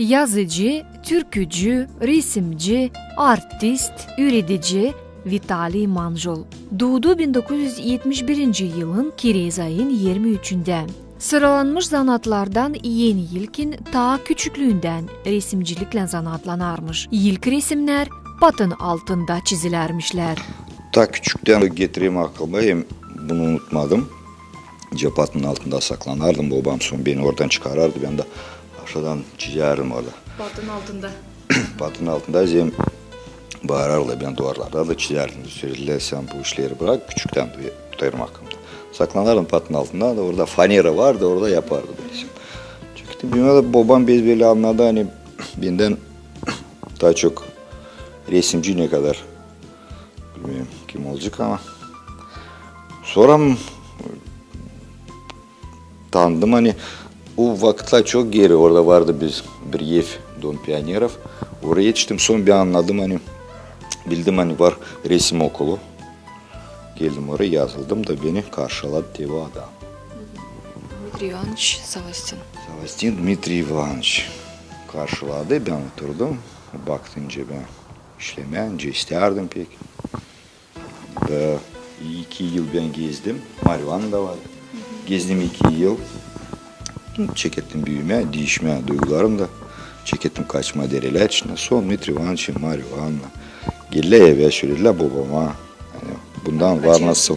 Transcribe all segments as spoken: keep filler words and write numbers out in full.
Yazıcı, türkücü, resimci, artist, üüredici Vitaliy Manjul. Duudu bin dokuz üz etmiş birinci yılın kirez ayın irmi üçündä. Sıralanmış zanaatlardan en ilkin taa küçüklüündän resimciliklän zanaatlanarmış. İlk resimnär patın altında çizilärmişlär. Taa küçüktän getireyim aklıma, hem bunu unutmadım. Patın altında saklanardım, bobam sora beni oradan çıkarardı, bän dä aşaadan çizärdim orada. Patın altında. Patın altında zerä baarardılar, bän duvarlarda da çizärdim. Söleerlär, sän bu işleri brak, küçüktän tutêrım aklımda. Saklanardım patın altında da, orada fanera vardı, orada yapardım resim. Çünkü bilmäm, bobam bölä annadı, ani bendän taa çok resimci ne kadar, bilmäm, kim olacek, ama sora tanıdım, ani o vakıtlar çok geeri orada vardı biz bir ev, Дом пионеров. Oraya etiştim, sora bän annadım, ani bildim, ani var resim okulu. Geldim oraya, yazıldım da beni karşıladı te bu adam. Dmitriy İvanıç Savastin. Savastin Dmitriy İvanıç karşıladı, bän oturdum. Baktı, nicä bän işlemää, nicä istärdim pek. Da iki yıl bän gezdim. Mariuana da var. Gezdim iki yıl. Çekettim büümää, diişmää duygularım da. Çekettim kaçmaa derelär içindä. Sora Dmitriy İvanıç, Mariuana geldilär evä, söledilär bobama. Yani bundan var nasıl,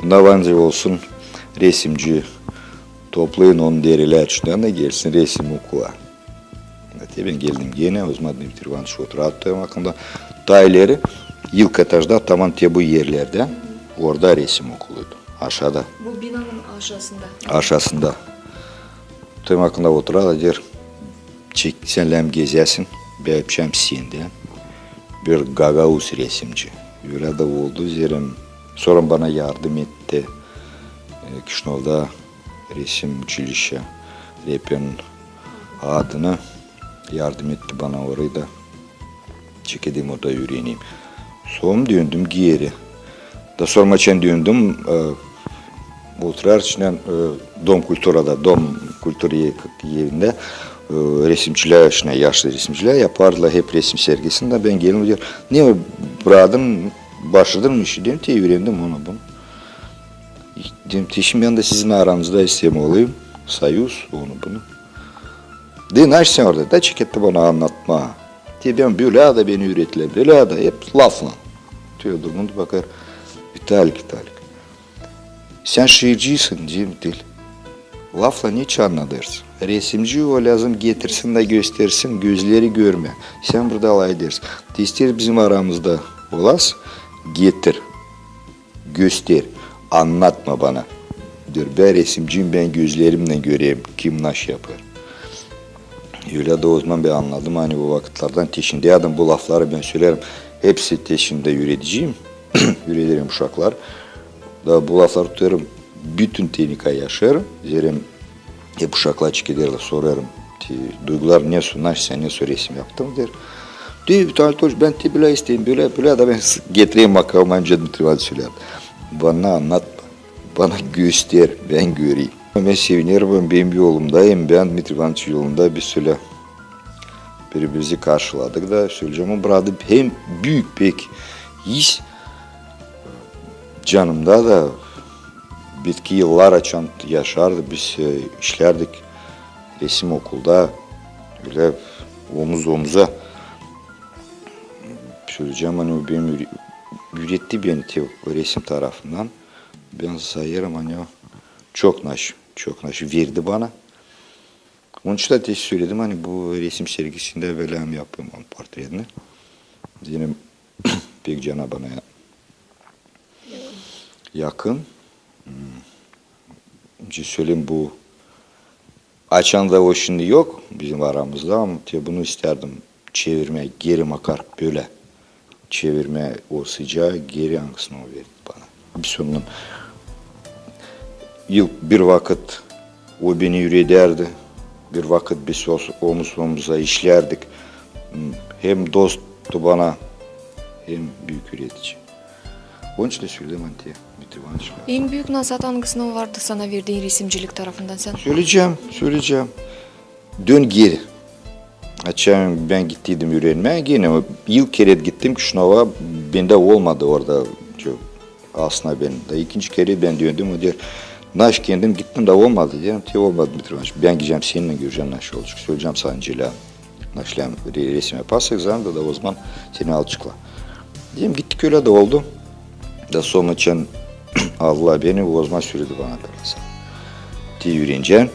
bundan var nicä olsun resimci, toplayın onu derelär içindän da gelsin resim okula. Te bän geldim genä, o zaman Dmitriy İvanıç oturardı benim aklımda. Taa ileri, ilk etajda, taman te bu erlerdä, orada resim okuluydu. Aşaada. Bu binanın aşaasında. Aşaasında. Benim aklımda oturardı, deer, çek, sän lääzım gezäsin, bän yapacam sendän bir gagauz resimci. Ölä dä oldu, zerä sora bana yardım etti. E, Kişinövda resim uçilişçe, Repin adını, yardım etti bana orayı da çekedeyim, orada üüreneyim. Sora döndüm geeri. Da sora açan döndüm, e, oturardım, e, Dom kulturada, Dom kulturı e-, evindä, e, resimcilär, şindi yaşlı resimcilär yapardılar hep resim sergisini, da bän geldim, deer, ne o, brakadın, başladın mı işi? Deerim, te üürendim onu, bunu. Deerim, te şindi bän dä sizin aranızda isteerim olayım, soyuz, onu, bunu. Deer, ne iş sän orada? Da çeketti bana annatmaa. Te bän bölä da beni üürettilär, bölä da hep laflan. Te durgun da bakêr, Vitalik, Vitalik, sän şiircisin, deerim, diil. Laflan neçin annadêrsın? Resimci o lääzım getirsin da göstersin, gözleri görmää. Sän burada alay edersin. Te isteer bizim aramızda olasın, getir, göster, annatma bana. Deer, bän resimciyim, bän gözlerimnän görerim, kim naş yapêr. Ölä dä o zaman bän annadım, ani o vakıtlardan te şindi, deerim, bu lafları bän söleerim hepsi te şindi üürediciyim, üürederim uşaklar. Da bu lafları tutêrım, bütün tehnika yaşêêrım, zerä hep uşaklar çekederlär, sorêrım, te duygular ne su, naş sän ne su resim yaptın, deer. Deer, Vitaliy Anatolyeviç, bän te bölä isteerim, bölä, bölä, da bän s-, getireyim makama, nicä Dmitriy İvanıç söleer. Bana annatma, bana göster, bän göreyim. Bän sevinerim, benim yolumda, hem bän Dmitriy İvanıç yolunda biz ölä biri-birimizi karşıladık da, söleyecäm, o bıraktı hem büük pek iz canımda da, bitki yıllar açan yaşardı, biz, e, işlärdik resim okulda, ölä omuz-omuza. Söleyecäm, ani o benim üre-, üüretti beni te resim tarafından. Bän sayêrım, ani o çok naş, çok naş verdi bana. Onun için dä te söledim, ani bu resim sergisindä bölä yapayım onun portretini. Benim pek cana bana ya-, yakın. Hmm. Nicä söleyim, bu açan da o şindi yok bizim aramızda, ama te bunu istärdim çevirmää geeri makar bölä. Çevirmää o sıcağı geeri, angısını o verdi bana. Biz onunnan ilk bir vakıt o beni üüredärdi, bir vakıt biz os-, omuz-omuza işlärdik. Hem dosttu bana, hem büük üüredici. Onun için dä söleyim, ani te, Dmitriy İvanıç. En büük nazaat angısını o vardı sana verdiin resimcilik tarafından sän? Söleyecäm, söleyecäm. Dön geeri. Açan bän gittiydim üürenmää genä, ilk kerä gittim Kişinöva, bendä olmadı orada, aslında bän. Da ikinci kerä bän döndüm, o deer, naş kendim gittim da olmadı, deerim, te olmadı, Dmitriy İvanoviç, bän gidecäm seninnän, görecäm, naş olacek, söleyecäm sana, naş lääzım re-, resim yapasın, ekzamen da, da ozaman seni alaceklar. Deerim, gittik, ölä dä oldu. Da sora açan aldılar beni, ozaman söledi bana biraz. Te üürenecän,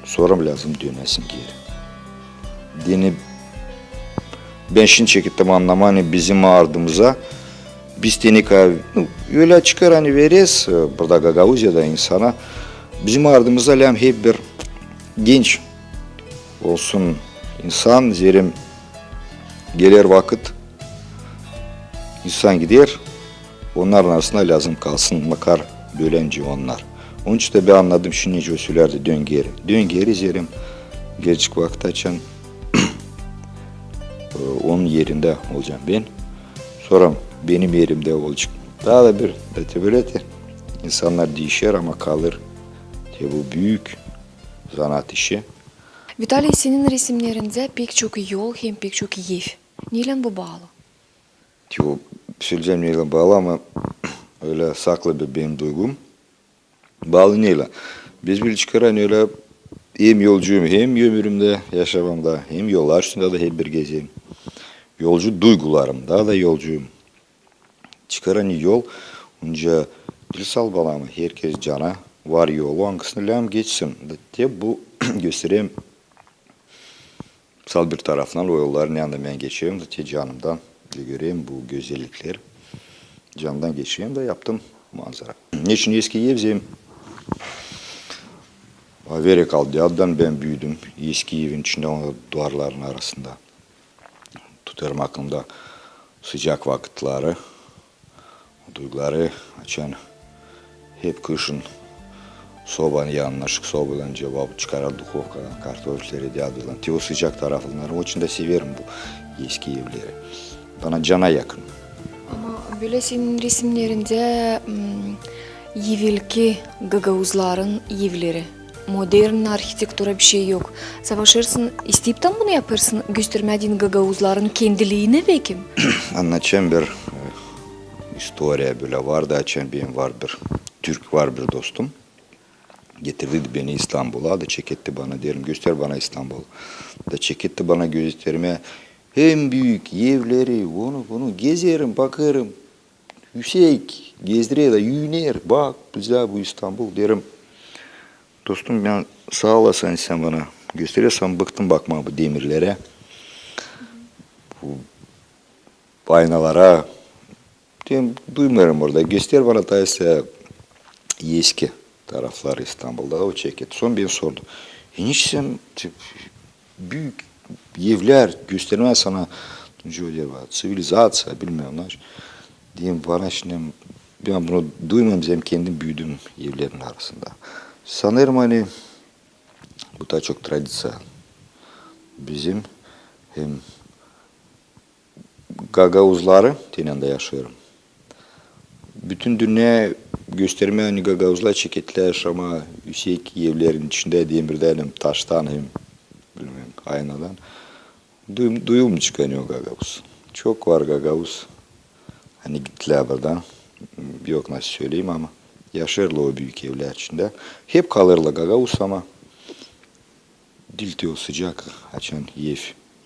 sora lääzım dönäsin geeri. Deyni, bän şindi çekettim annamaa, ani bizim ardımıza, biz te ne kadar, nu, ölä çıkêr, ani vereriz, e, burada Gagauziyada insana, bizim ardımıza lääzım hep bir genç olsun insan, zerä geler vakıt, insan gider, onnarın arasında lääzım kalsın makar bölä nicä onnar. Onuştan bän annadım, şindi nicä o söleerdi, dön geeri. Dön geeri, zerä gelecek vakıt açan, e, onun erindä olacam bän. Sora benim erimdä olacek taa da bir, da te bölä te insannar diişer, ama kalêr te bu büük zanaat işi. Vitaliy, senin resimnerindä pek çok yol hem pek çok ev. Neylän bu baalı? Yo, söleyecäm neylän baalı, ama ölä saklı bir benim duygum. Baalı neylän? Biz bile çıkêr, ani ölä hem yolcuyum, hem ömürümdä, yaşamamda, hem yollar üstündä dä hep bir gezerim. Yolcu duygularımda da yolcuyum. Çıkêr, ani yol, onca dil salbalamı, herkez cana var yolu, angısını lääzım geçsin. Da te bu göstererim sal bir tarafından o yolların yanından bän geçerim, da te canımdan görerim bu gözellikleri. Canımdan geçerim da yaptım manzara. Neçin eski ev, zerä Averiya Kaldiadan bän büüdüm eski evin içindä, o duvarların arasında. Tutêrım aklımda sıcak vakıtları, duyguları, açan hep kışın sobanın yanına, şık sobadan cevap çıkarar duhovkadan kartofeleri, dä adıylan. Te o sıcak tarafları, oçun da severim bu eski evleri. Bana cana yakın. Ama bölä senin resimnerindä, m, evelki gagauzların evleri. Modern arhitektura, bir şey yok. Savaşêrsın, isteyip dä bunu yapêrsın, göstermää deyni gagauzların kendiliini, bekim? Annadacam bir, e, istoriya bölä vardı, açan benim var bir, türk var bir dostum. Getirdi beni İstanbula da çeketti bana, deerim, göster bana İstanbul. Da çeketti bana göstermää hem büük evleri, onu, bunu gezerim, bakêrım. Üsek, gezdirä da üüner, bak, bizdä bu İstanbul, deerim. Dostum, bän saa olasın, sän bana gösteräsin, bıktım bakmaa bu demirlerä, bu aynalara. Deerim, duymêêrım orada, göster bana taa ise eski tarafları İstanbulda, o çeketti. Sora bän sordum. E, neçin sän, te, büük evlär göstermää sana, nicä o deer, var, ţivilizaţiya, bilmäm, naş. Deerim, bana şindi, bän bunu duymêêrım, zerä kendim büüdüm evlerin arasında. Sanêrım, ani bu taa çok tradiţiya bizim hem gagauzları, te neredä yaşêêrım. Bütün dünneyä göstermää, ani gagauzlar çeketilär yaşamaa üsek evlerin içindä, demirdän hem taştan hem, bilmäm, aynadan. Duy-, duyulmayacek, ani o gagauz. Çok var gagauz, ani gittilär buradan. Yok nasıl söleyim, ama yaşêêrlar o büük evlär içindä. Hep kalêrlar gagauz, ama diil te o sıcak, açan ev,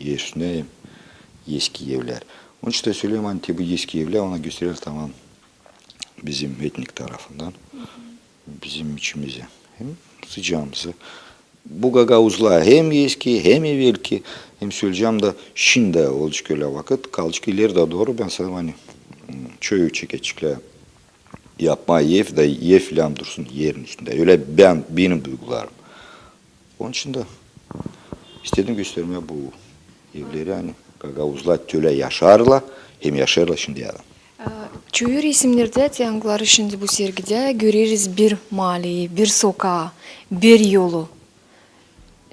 ev üstündä hem eski evlär. Onuştan söleyim, ani te bu eski evlär, ona gösterer tamam bizim etnik tarafından, bizim içimizi hem sıcamızı. Bu gagauzlar hem eski, hem evelki, hem söleyecäm da şindi olacek ölä vakıt, kalacek ileri dä dooru, bän sanêrım, ani, m, çoyu çekeceklär yapmaa ev da ev filan dursun erin üstündä. Ölä bän, benim duygularım. Onuştan da istedim göstermää bu evleri, ani gagauzlar tölä yaşarlar, hem yaşêêrlar şindi dä. E, çoyu resimnerdä, te angıları şindi bu sergidä, göreriz bir maaleyi, bir sokaa, bir yolu.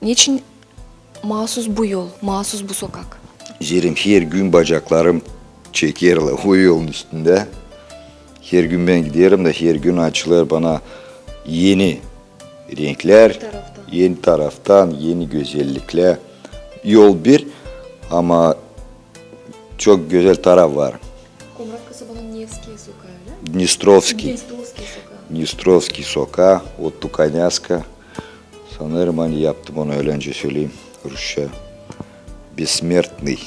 Neçin maasuz bu yol, maasuz bu sokak? Zerä her gün bacaklarım çekerlär o yolun üstündä. Her gün bän giderim da her gün açılêr bana eni renklär, eni taraftan, eni gözelliklär. Yol bir, ama çok gözäl taraf var. Komrat kasabanın Nevskiy sokaa, ölä mi? Dnestrovskiy. Dnestrovskiy sokaa. Dnestrovskiy sokaa, o Tukanäska. Sanêrım, ani yaptım onu, ölencä söleyim rusça. Бессмертный.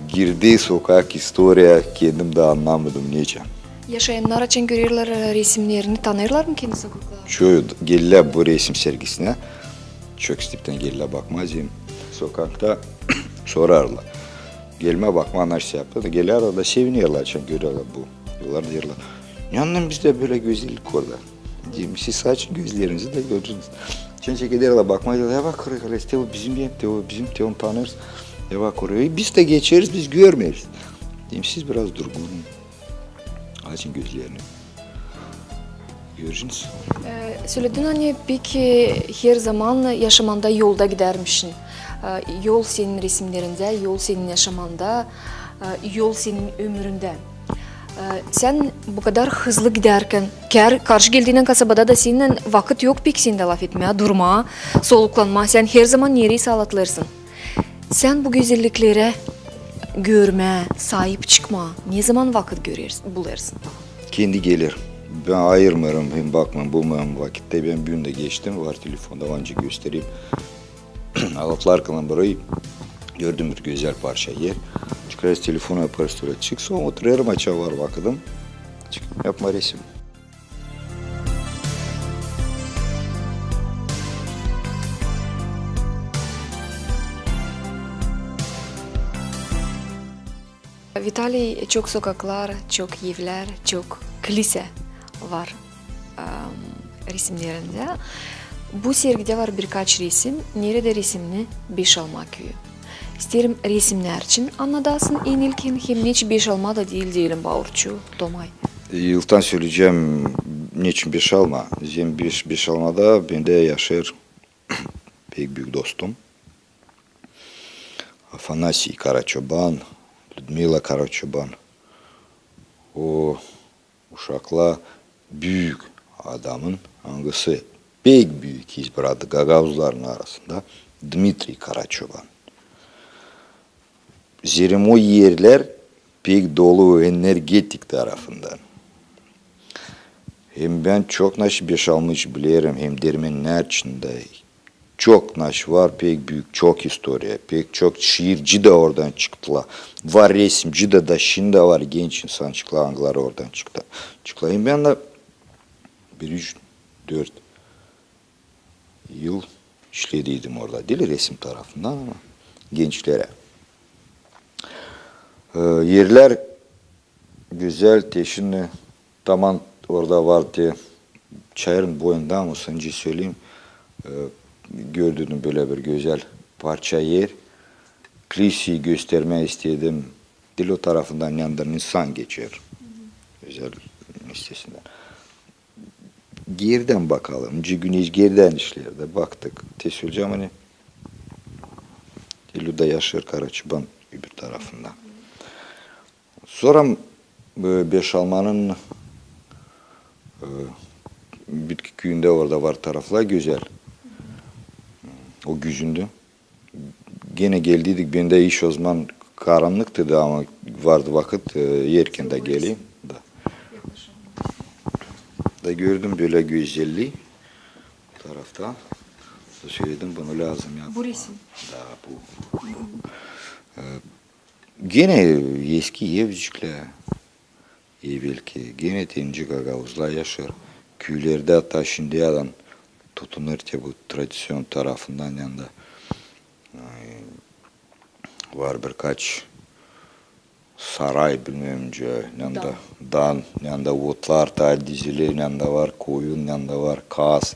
Girdi sokak istoriya, kendim dä annamadım neçin. Yaşayannar açan görerlär, e, resimnerini, tanêêrlar mı kendi sokakları? Çoyu gelärlär bu resim sergisinä. Çok istepten gelärlär bakmaa, zerä sokakta sorêrlar. Gelmää bakmaa, nasıl yaptı da gelärlär da sevinerlär, açan görerlär bu. Diyorlar, deerlär: "Ne annadın bizdä bölä gözellik orada?" Deerim: "Siz açın gözlerinizi dä göreceniz." Açan çekerlär bakmaa, deerlär: "Ya bak oraya, te o bizim yer, te o bizim, te onu tanırız. Ya bak oraya." E, biz dä geçeriz, biz görmeeriz. Deerim: "Siz biraz durgun olun. Açın gözlerini. Göreceniz." E, söledin, ani pek, e, herzaman yaşamanda yolda gidärmişin. E, yol senin resimnerindä, yol senin yaşamanda, e, yol senin ömründä. E, sän bu kadar hızlı gidärkän, kär-, karşı geldiynän kasabada da seninnän vakıt yok pek sendä lafetmää, durmaa, soluklanmaa. Sän herzaman nereyi saatlêêrsın. Sän bu gözelliklerä görmää, saip çıkmaa ne zaman vakıt görersin, bulêrsın? Kendi geler. Bän ayırmêêrım hem bakmêêrım, bulmêêrım vakıt. Te bän büün dä geçtim, var telefonda, var nicä göstereyim. Alatlarkana burayı gördüm, bir gözäl parça er. Çıkarêrım telefonu, aparıyorum, çıkêrım, oturêrım, açan var vakıdım. Çıkêrım yapmaa resim. Vitaliy, çok sokaklar, çok evlär, çok klisə var, am, resimnerindä. Bu sergidä var birkaç resim, neredä resimni Beşalma küüyü. İsteerim resimnär için annadasın en ilkin, hem neçin Beşalma da diil deyelim Baurçu, Tomay. İlktän söleyecäm, neçin Beşalma. Zerä Beş-, Beşalmada bendä yaşêêr pek büük dostum Afanasiy Karaçoban, Lüdmila Karaçoban. O uşakla büük adamın, angısı pek büük iz braktı gagauzların arasında, Dmitriy Karaçoban. Zerä o erlär pek dolu energetik tarafından. Hem bän çok naşı Beşalmı bilerim, hem dermennär için dä. Çok naşı var, pek büük, çok istoriya, pek çok şiirci dä oradan çıktılar. Var resimci dä, da şindi var genç insançıklar, angıları oradan çıktı, çıktılar. Hem bän dä bir üç, dört yıl işlediydim orada. Diil resim tarafından, ama gençlerä. E, erlär gözäl, te şindi taman orada var te çayırın boyunda, ama sän nicä söleyim, e, gördüm bölä bir gözäl parça er. Kliseyi göstermää istedim. Diil o tarafından, neredän insan geçer. Gözäl, üstesindän. Geridän bakalım. Nicä güneş geridän işlär dä, baktık. Te söleyecäm, ani Lüda yaşêêr Karaçoban öbür tarafında. Sora, e, Beşalmanın, e, bitki küüyündä orada var taraflar gözäl. O güzündä. Genä geldiydik, bendä iş o zaman karannıktı da, ama vardı vakıt, e, erkän dä geleyim. Da. Da gördüm bölä gözelliyi tarafta. Da söledim, bunu lääzım yapmaa. Bu resim. Da, bu. E, genä eski evciklär. Evelki genä te nicä gagauzlar yaşêêr. Küülerdä taa şindiyädän tutunêr te bu tradiţion tarafından, neredä, ay, var birkaç saray, bilmeerim nicä, neredä dan, neredä otlar taa diziler, neredä var koyun, neredä var kas,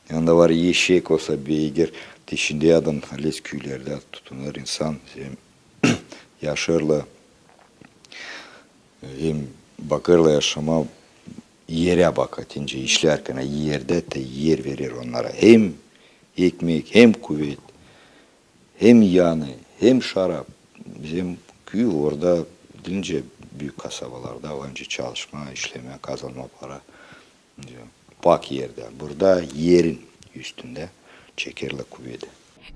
neredä var eşek, osa beygir. Te şindiyädän haliz küülerdä tutunêr insan, hem yaşêêrlar. Hem bakêrlar yaşamaa, erä bakêr, te nicä işlärkän erdä, te er verer onnara hem ekmek, hem kuvet, hem yanı, hem şarap. Bizim küü orada diil nicä büük kasabalarda var nicä çalışmaa, işlemää, kazanmaa para. Pak erdä. Burada erin üstündä çekerlär kuveti.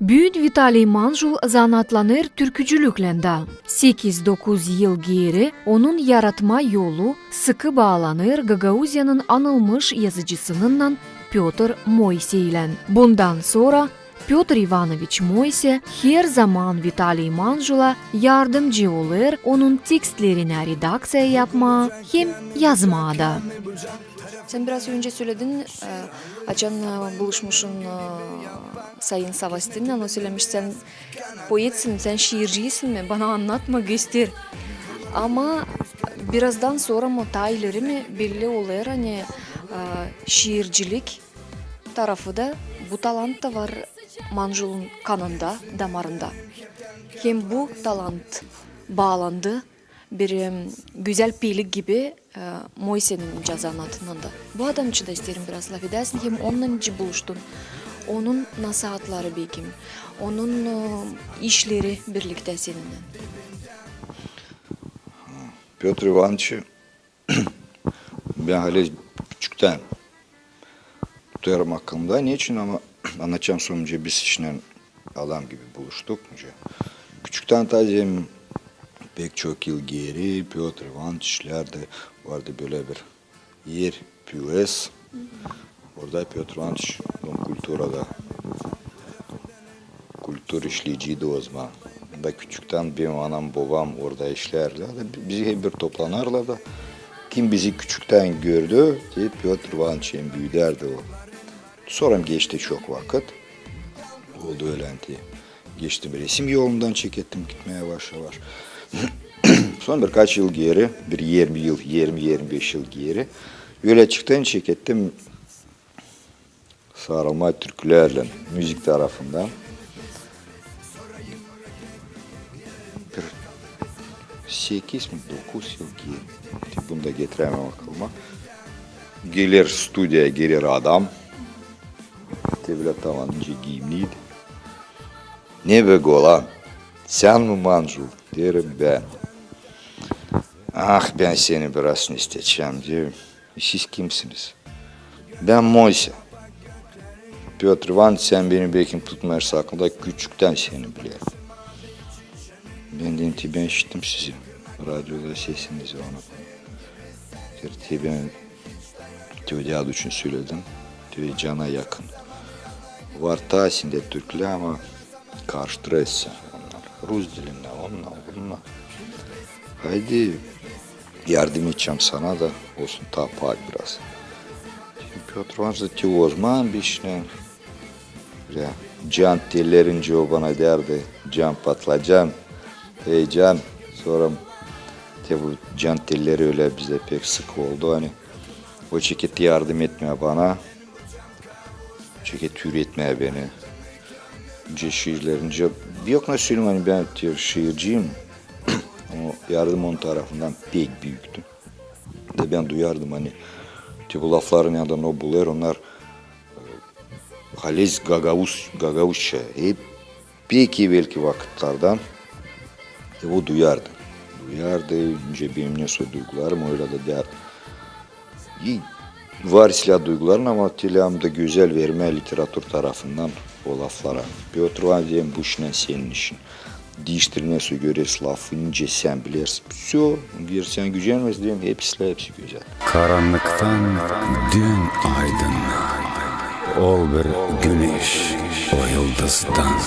Büün Vitaliy Manjul zanaatlanêr türkücülüklän dä. Sekiz-dokuz yıl geeri onun yaratma yolu sıkı baalanêr Gagauziyanın anılmış yazıcısınınnan Pötr Moiseylän. Bundan sora Pötr İvanoviç Moise her zaman Vitaliy Manjula yardımcı olêr, onun tekstlerinä redakţiya yapmaa hem yazmaa da. Sän biraz öncä söledin, e, açan, e, buluşmuşsun, e, Sayın Savastinnän, o sölemiş, sän poetsin, sän şiircisin mi? Bana annatma, göster. Ama birazdan sora mı, taa ileri mi belli olêr, ani, e, şiircilik tarafı da, bu talant da var Manjulun kanında, damarında. Hem bu talant baalandı bir, em, gözäl pelik gibi, e, Moisenin zanaatınnan da. Bu adam için dä isteerim biraz lafedäsin, hem onunnan nicä buluştun, onun nasaatları, bekim, onun, e, işleri birliktä seninnän. Pötr İvanoviç, bän haliz küçüktän tutêrım aklımda. Neçin? Ama annadacam sora, nicä biz işinän adam gibi buluştuk, nicä. Küçüktän taa zerä pek çok yıl geeri Pötr İvanoviç işlärdi, vardı bölä bir er, Pües. Orada Pötr İvanoviç Dom kulturada kultura işleyiciydi o zaman. Da küçüktän benim anam, bobam orada işlärlär. Da bi-, bizi hep bir toplanarlar da. Kim bizi küçüktän gördü, te Pötr İvanoviç hem büüdärdi o. Sora geçti çok vakıt. Oldu ölä, te geçtim resim yolundan, çekettim gitmää yavaş-yavaş. Sora birkaç yıl geeri, bir irmi yıl, irmi, irmi beş yıl geeri, ölä çıktı, çekettim sarılma türkülärlän, müzik tarafından. Bir sekiz mi, dokuz yıl geeri. Bunu da getirämeerim aklıma. Geler studiyaya, geler adam. Te bölä tamam nicä giiyimliydi. "Ne be, Golan, sän mi, Manjul?" deerim bän. "Ah, bän seni biraz ne istäyecäm," deerim. "Siz kimsiniz?" "Bän Moise." "Pötr İvanoviç, sän beni bekim tutmêêrsın aklında, küçüktän seni bilerim." Bän deerim, te bän işittim sizi radyoda, sesinizi, onu. Te bän te o deyni için söledim. Te cana yakın. Var taa sendä türkülär, ama karıştırêrsın onnar. Rus dilindä, onnar, bunnar. Haydi, yardım edecäm sana da, olsun taa pak biraz. Pötr İvanoviç te o zaman bizimnän, ya, can telleri, nicä o bana deyärdi, can patlıcan, ey can, sora te bu can telleri ölä bizdä pek sık oldu, ani o çeketti yardım etmää bana, çeketti üüretmää beni. Nicä şiirleri, nicä, yok, ne söleyim, ani bän te şiirciyim. O yardım onun tarafından pek büüktü. Da bän duyardım, ani te bu lafların yanında ne bulêr, onnar, e, haliz gagauz, gagauzça, hep pek evelki vakıtlardan, e, o duyardı. Duyardı, nicä benim nesoy duygularım, o ölä da deyärdi. İ var islää duyguların, ama te lääzım da gözäl vermää literatura tarafından o laflara. Pötr İvanoviç, deerim, bu işnän senin işin. Diiştir nesoy görersin lafı, nicä sän bilersin. Всё, bir sän gücenmäzsin, deerim, hepsi, hepsi gözäl. Karannıktan dön aydınlığa. Ol bir güneş o yıldızdan.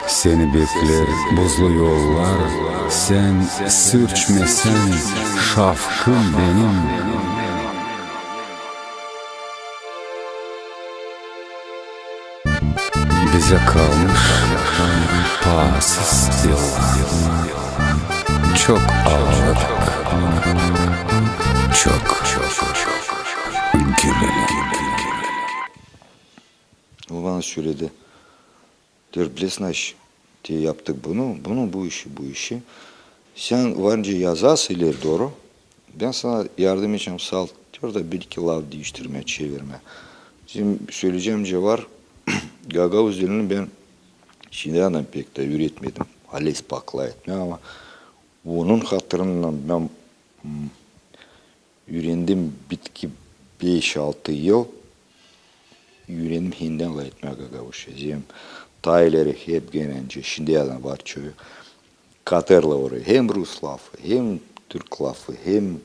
Seni bekleer buzlu yollar, sän sürçmesän, şafkım benim. Bizä kalmış paasız yıllar. Çok aaladık, çok gülündük. O bana söledi. Deer, bilersin, aş, te yaptık bunu, bunu, bu işi, bu işi. Sän var nicä yazasın ileri dooru. Bän sana yardım edecäm, sal, deer, da bir-iki laf diiştirmää, çevirmää. Şindi söleyecäm, nicä var, gagauz dilini bän şindän pek dä üüretmedim. Haliz paklaa etmää, ama onun hatırından bän, m, üürendim bitki beş-altı yıl. Üürendim hendän laf etmää gagauzça. Zerä Taa ileri hep genä nicä, şindi dä var çoyu. Katêrlar orayı hem rus lafı, hem türk lafı, hem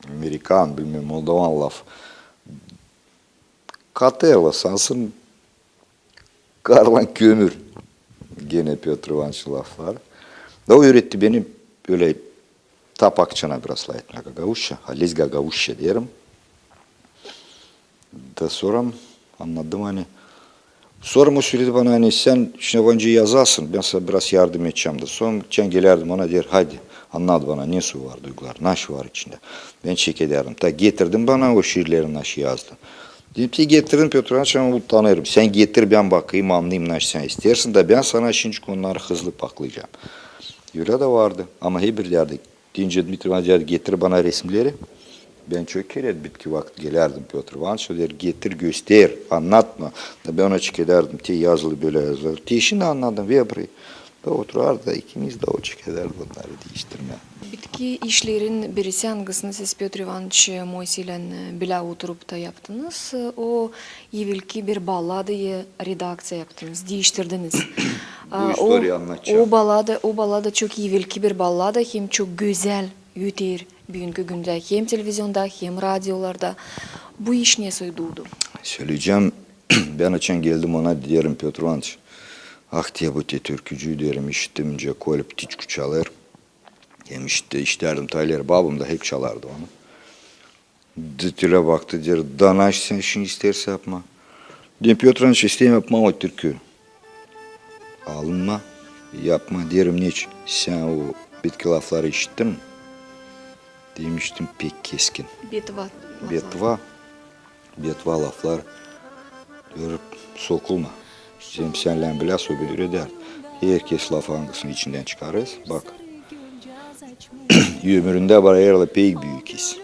amerikan, bilmäm, moldovan lafı. Katêrlar, sansın karlan kömür. Genä Pötr İvanıçın lafları. Da o üüretti beni ölä tapak çana biraz lafetmää gagauzça, halizdän gagauzça deerim. Da sora annadım, ani sora o söledi bana, ani sän şindi bana yazasın, bän sana biraz yardım edecäm. Da sora çän gelärdim ona, deer: hadi, annat bana, nesoy var duygular, naşey var içindä. Bän çekedärdim. Ta getirdim bana o şiirleri, naşey yazdı. Deerim: te getirdim, Pötr İvanıç, ama utanêrım. Sän getir, bän bakayım, annayım, naşey sän isteersin, da bän sana şindi onnarı hızlı paklayacam. Ölä dä vardı. Ama hep bir därdi. Deyni Dmitriy İvanıç därdi: getir bana resimleri. Bän çok kerä bitki vakıt gelärdim Pötr İvanıça, deer: getir, göster, annatma. Da bän ona çekedärdim, te yazılı, bölä yazılı. Te şindi annadım, ver burayı. Da oturardı, ikimiz dä o çekedärdik onnarı diiştirmää. Bitki işlerin birisi, angısını siz Pötr İvanıç Moyseylän bilä oturup da yaptınız, o evelki bir balladayı redakţiya yaptınız, diiştirdiniz. Bu istoriya annadacam. O ballada, o ballada çok evelki bir ballada, hem çok gözäl öter büünkü gündä hem televizionda, hem radiolarda. Bu iş nesoy duudu? Söleyecäm, bän açan geldim ona, deerim: Pötr İvanıç, ah te, bu te türkücü, deerim, işittim, nicä Kolä Ptiçko çalêr. Hem işittärdim taa ileri, babam da hep çalardı onu. Da ölä baktı, deer: da naşey sän şindi isteersin yapmaa? Deerim: Pötr İvanıç, isteerim yapmaa o türkü. Alınma, yapma. Deerim: neçin? Sän o bitki lafları işittin mi? Deerim: işittim, pek keskin. Betva. Betva. Betva laflar. Deer: sokulma. Hem sän lääm biläsin, o beni üüredär. Herkez lafı, angısını içindän çıkarêr. Bak. Ömüründä bana erlä pek büük is.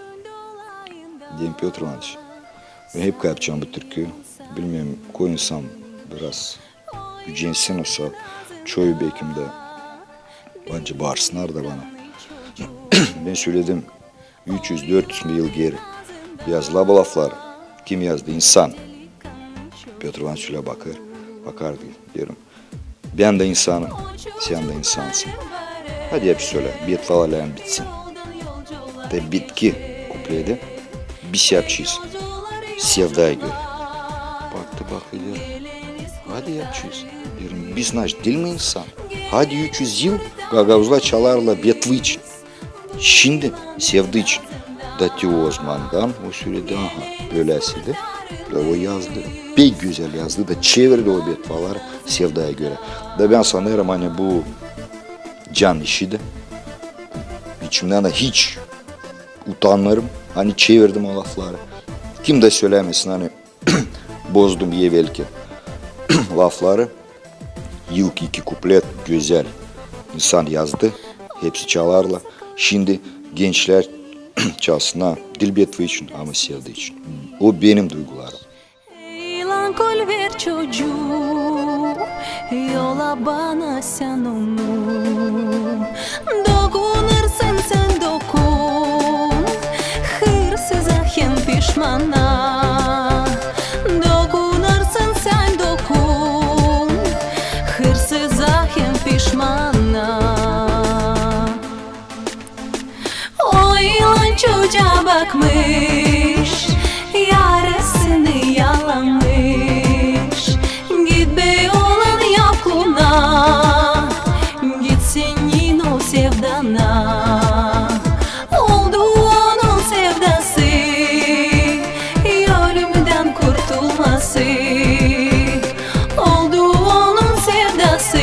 Deerim: Pötr İvanıç, bän hep yapacam bu türkü. Bilmäm, koyunsam biraz gücensin, osa çoyu bekim dä bence baarsınnar da bana. Bän söledim, üç üz, dört üz yıl geeri yazıla bu laflar. Kim yazdı? İnsan. Pötr İvanıç ölä bakêr, bakar, deerim: bän dä insanım, sän dä insansın. Hadi hep sölä, betvalar lääm bitsin. Da bitki kupleti biz yapacez sevdaya görä. Baktı, baktı, deer: hadi yapacez. Deerim: biz, naşey, diil mi insan? Hadi, üç üz yıl gagauzlar çalarlar betva için. Şindi sevda için. Da te ozamandan o söledi, aha, bölä söledi. Da o yazdı. Pek gözäl yazdı da çevirdi o betvaları sevdaya görä. Da bän sanêrım, ani bu can işidi. İçimdän dä hiç utanmêêrım, ani çevirdim o lafları. Kim dä sölämesin, ani bozdum evelki lafları. İlk iki kuplet gözäl insan yazdı, hepsi çalarlar. Şindi gençlär çalsınnar diil betva için, ama sevda için. O benim duygularım. Ey, lankol, ver çocuum yola bana sän onu. Dokunêrsın sän, dokun hırsıza hem pişmana. Dokunêrsın sän, dokun hırsıza hem pişmana. O ilan çocuğa bakmış, yarasını yalamış. Git, bey oğlan, yap ona, git senin o sevdana. Oldu onun sevdası ölümdän kurtulması. Oldu onun sevdası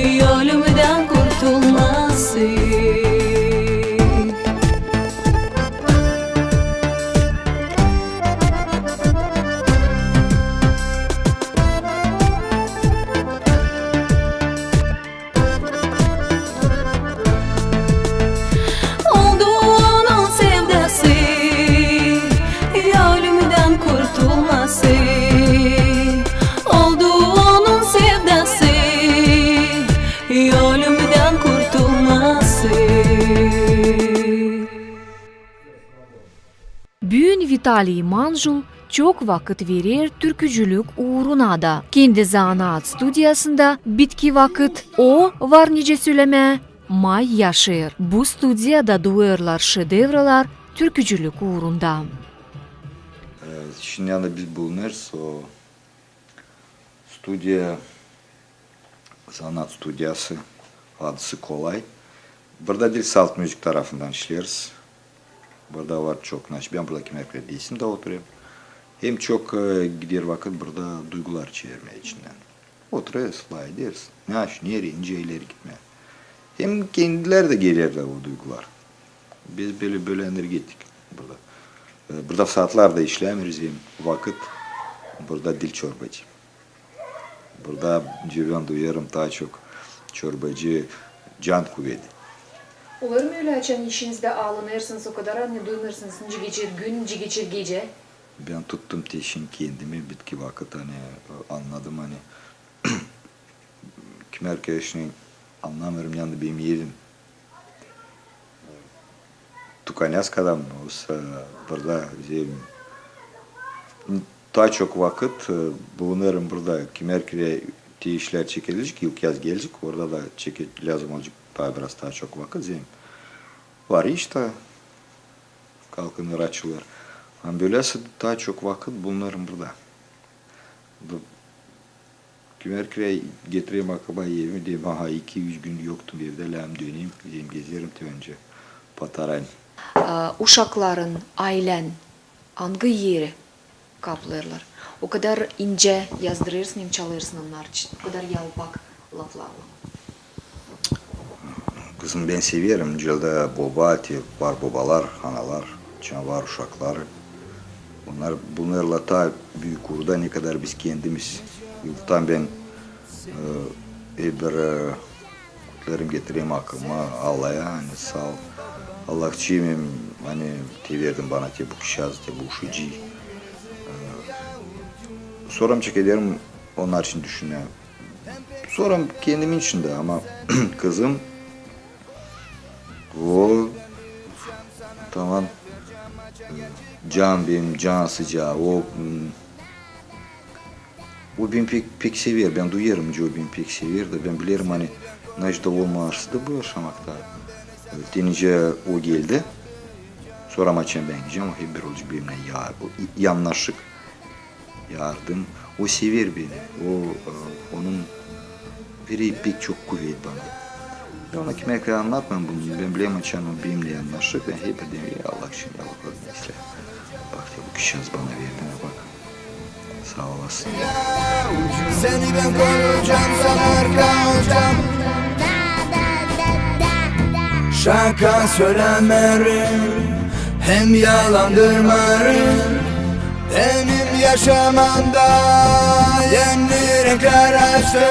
ölümdän kurtulması. Büün Vitaliy Manjul çok vakıt verer türkücülük uuruna da. Kendi zanaat studiyasında bitki vakıt o var nicä sölemää may yaşêêr. Bu studiyada duyêrlar şedevralar türkücülük uurunda. E, şindi ani biz bulunêrız o studiya, zanaat studiyası, adısı Kolay. Burada diil salt müzik tarafından işleeriz. Burada var çok naş-, bän burada kimär kredisim da oturêrım. Hem çok, e, gider vakıt burada duygular çevirmää içindän. Oturêrız, lafederiz. Naş-, nereyi, nicä ileri gitmää. Hem kendileri dä gelerlär o duygular. Biz bölä, bölä energetik burada. E, burada saatlar da işlämeeriz, hem vakıt burada diil çorbacı. Burada, nicä bän duyêrım, taa çok çorbacı can kuvedi. Olêr mı ölä, açan işinizdä alınêrsınız o kadar, ani duymêêrsınız, nicä geçer gün, nicä geçer gecä? Bän tuttum te şindi kendimi, bitki vakıt, ani, e, annadım, ani kimär kerä şindi annamêêrım, neredä benim evim. Tukanäz kadar mı, osa burada zemin. Taa çok vakıt, e, bulunêrım burada, kimär kerä te işlär çekilecek, ilkyaz gelecek, orada da çeke-, lääzım olacek taa biraz taa çok vakıt, zemin. Var iş taa, kalkınêr, açılêr. Ama böläsä taa çok vakıt bulunêrım burada. Bu Kimär kerä getireyim aklıma evimi, deerim, aha, iki-üç gün yoktum evdä, lääzım döneyim, gideyim gezerim te öncä po taranı. A, uşakların, aylän angı eri kaplêêrlar? O kadar incä yazdırêrsın hem çalêrsın onnar için, o kadar yalpak laflarlan. Kızım, bän severim, nicä dä boba, te var bobalar, analar, açan var uşakları. Onnar bulunêrlar taa büük uurda, ne kadar biz kendimiz. Yıldan bän, e, hep bir, e, kutlêêrım, getireyim aklıma Allaya, ani saa ol, Allahçıım, ani te verdin bana te bu kişiazı, te bu uşacıı. E, sora çekederim onnar için düşünmää. Sora kendimin için dä, ama kızım, o, tamam, can benim, can sıcaa, o, m, o beni pek, pek sever, bän duyêrım, nicä o beni pek sever, da bän bilerim, ani naşey da olmarsız da bu yaşamakta. Te nicä o geldi, sora açan bän gidecäm, o hep bir olacek benimnän ya, o, i-, yannaşık. Yardım. O sever beni. O, e, onun verer pek çok kuvet bana. Bän ona kimär kerä annatmêêrım bunu. Bän bilerim, açan o benimnän yannaşêr, bän hep deerim, ya Allah için, ya Allah için, bak te bu kişiazı bana verdin, bak. Saa olasın. Seni bän koruyacam, sana arka olacam. Şaka sölämeerim hem yalandırmaarım. Benim yaşamamda eni renklär açtı.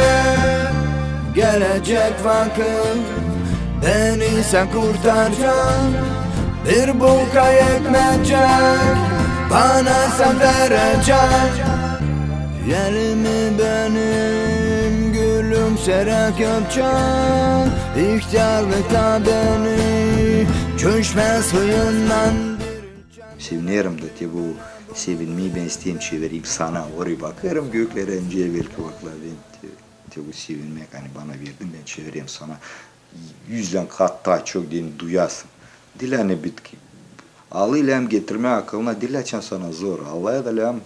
Gelecek vakıt beni sän kurtarcan. Bir bulka yetmeyecek, bana sän verecän. Elimi benim gülümseräk öpcän. İhtärlıkta beni çöşmä suyundan. Sevinerim da, te bu sevinmeyi bän isteerim çevireyim sana. Orayı bakêrım göklerä, nicä evelki vakıtlar bän te, te bu sevinmäk, ani bana verdin, bän çevireyim sana. Üzlän kat taa çok deyni duyasın. Diil ani bitki. Alêêrım getirmää akılına, diil açan sana zor. Allaya da lääzım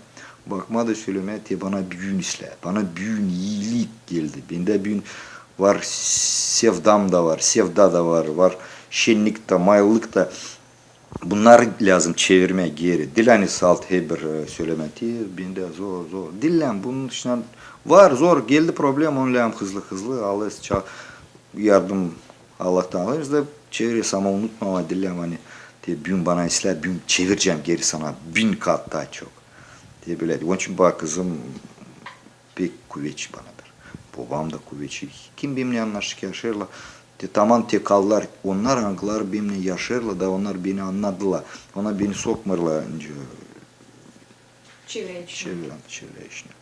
bakmaa da sölemää, te bana büün islää. Bana büün iilik geldi. Bendä büün var, sevdam da var, sevda da var, var şennik ta, mayıllık ta. Bunnar lääzım çevirmää geeri. Diil ani salt hep bir, e, sölemää, te bendä zor, zor. Diil ani bunun için var, zor, geldi problema, onu lääzım hızlı-hızlı alêrız, ça-, yardım Allahtan alêrız da çevireriz, ama unutmamaa diil ani te büün bana islää, büün çevirecäm geeri sana bin kat taa çok. Te bölä. Onun için, bak, kızım, pek kuvetçi bana bir. Bobam da kuvetçi. Kim benimnän annaşık yaşêêrlar, te taman te kaldılar, onnar, angıları benimnän yaşêêrlar da onnar beni annadılar. Onnar beni sokmêêrlar, nicä, çevrä içinä. Çevrä, çevrä içinä.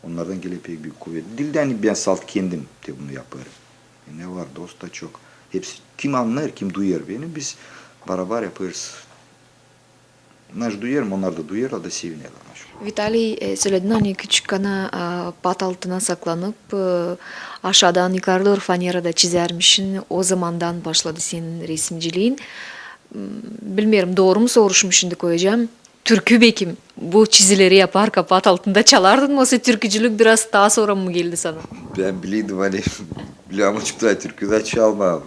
Onnardan geler pek büük kuvet. Diil ani bän salt kendim te bunu yapêrım. Bendä var dost ta çok. Hepsi, kim annêêr, kim duyêr beni, biz barabar yapêrız. Naşı duyêrım, onnar da duyêrlar da sevinerlär naşı. Vitaliy, e, söledin, ani küçük kana, a, pat altına saklanıp, e, aşaadan yukarı dooru fanerada çizärmişin, o zamandan başladı senin resimciliin. M, bilmeerim, dooru mu soruşum şindi koyacam. Türkü bekim, bu çizileri yaparka pat altında çalardın mı, osa türkücülük biraz taa sora mı geldi sana? Bän bilerdim, ani, bilmem, açıkta türkü dä çalmaa.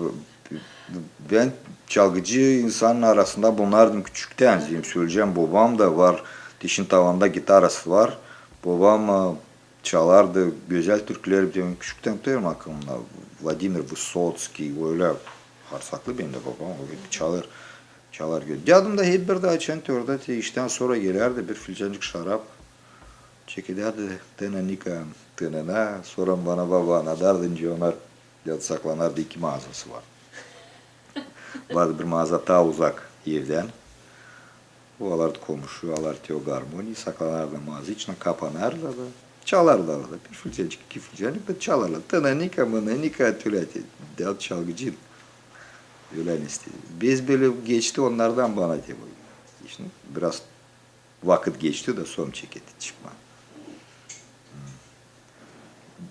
Bän çalgıcı insanın arasında bulunardım küçüktän. Sölecäm, bobam da var, dişin tavanda gitarası var. Bobam, e, çalardı gözäl türküleri, bän küçüktän tutarım aklımda. Vladimir Vısotskiy, ölä harsaklı benim dä bobam, o hep çalêr, çalêr. Dädum da hep bir dä açan törda te iştän sora gelärdi, bir filcancık şarap çekedärdi, tınınika, tınına, sora bana baba anadardı, nicä onnar, däd saklanardı, iki maazası var. Vardı bir maaza taa uzak evdän. O alardı komuşu, alardı te o garmoniyi, saklanardı maazanın içinä, kapanardı da, çalardı da bir filcancık, iki filcancık da çalardı. Tınınika, mınınika, tölä te, däd çalgıcı. Ölä nesä. Biz bölä geçti onnardan bana te bu. İştä biraz vakıt geçti da sora çekedi çıkmaa.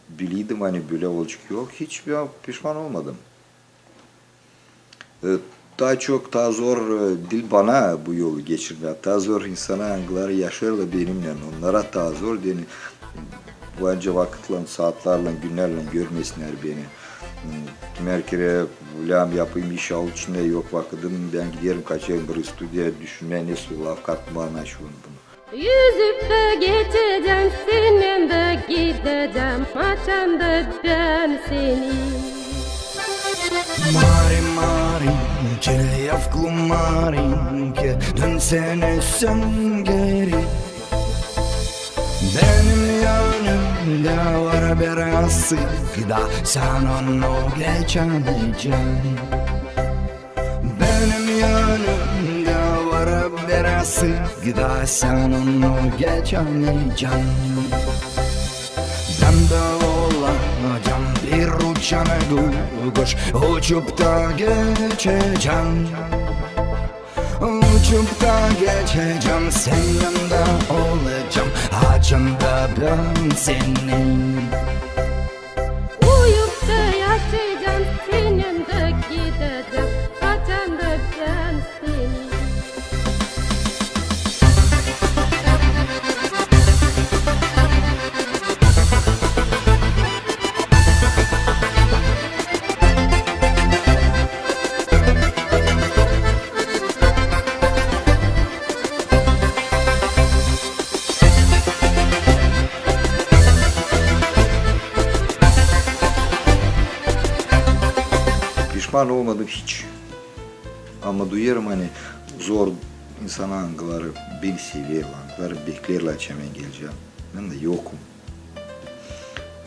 Bilerdim, ani bölä olacek yol, hiç bän pişman olmadım. E, taa çok, taa zor, e, diil bana bu yolu geçirmää. Taa zor insana, angıları yaşêêrlar benimnän. Onnara taa zor, deyni, bunca vakıtlan, saatlarlan, günnärlän görmesinnär beni. M, kimär kerä lääm yapayım iş avuç içindä, yok vakıdım, bän giderim, kaçêrım bir studiyaya, düşünmää, ne soy laf katmaa, naşı onu bunu. Üzüp tä geçecäm, sennän dä gidecäm, açan da bän seni. Mari, Marinke, javklu Marinke, dönsänä sän geeri. Benim yanımda var bir aşık da, sän onu geçämeyecän. Benim yanımda var bir aşık da, sän onu geçämeyecän. Bän dä olacam bir uçan guş, uçup ta geçecäm. Uçup ta geçecäm, sennän dä olacam, açan da bän seni. Uyup ta yaşayacam, sennän dä gidecäm, açan da bän seni. Pişman olmadım hiç. Ama duyêrım, ani zor insana, angıları beni severlär, angıları beklerlär, açan bän gelecäm. Bän dä yokum.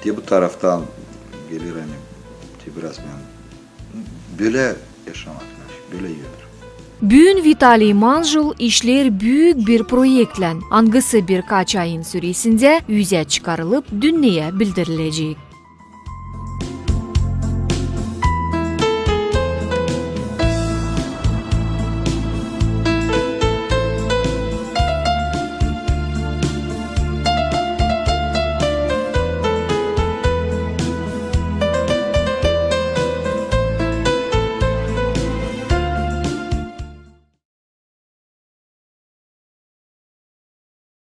Te bu taraftan geler, ani te biraz bän bölä yaşamak, bölä yöner. Büün Vitaliy Manjul işleer büük bir proektlän, angısı birkaç ayın süresindä üzä çıkarılıp, dünneyä bildirilecek.